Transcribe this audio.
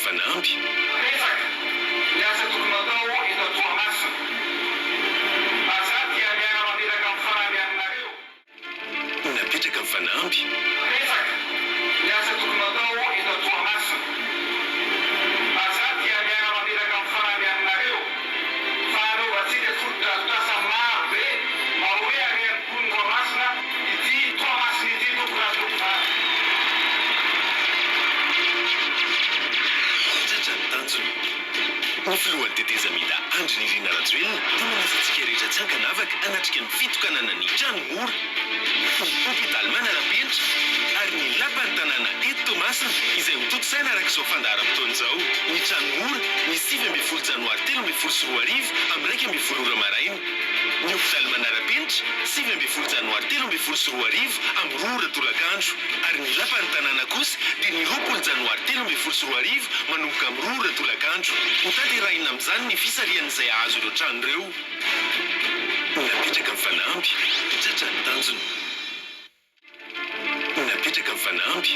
fanamby. Betsaka ny asa tokony hatao eto Toamasina. Ary za dia miara-mametraka ny fanamby aminareo. Napetraka ny fanamby. Betsaka ny asa tokony hatao eto Toamasina. Ary za dia miara-mametraka ny fanamby aminareo fa hanaovantsika fotodrafitrasa maro be mba ho reharehan'ny mponin'i Toamasina ity Toamasina ity tompokolahy sy tompovavy. Tratra ny tanjona. Ny filohan'ny tetezamita Andry Nirina Rajoelina dia manasa antsika rehetra tsy ankanavaka hanatrika ny fitokanana ny Trano Mora, ny Hopitaly Manara-penitra ary ny Lapan'ny Tanàna eto Toamasina izay ho tontosaina araka izao fandaharam-potoana izao, ny Trano Mora ny 19 janoary 2013 amin'ny 11 ora maraina, ny Hopitaly Manara-penitra 19 janoary 2013 amin'ny 2 ora tolakandro ary ny Lapan'ny Tanàna kosa dia ny 20 janoary 2013 manomboka amin'ny 2 ora tolakandro. Hotanterahina amin'izany ny fisarihan'izay hahazo ireo trano ireo. Napetraka ny fanamby, tratra ny tanjona. Napetraka ny fanamby.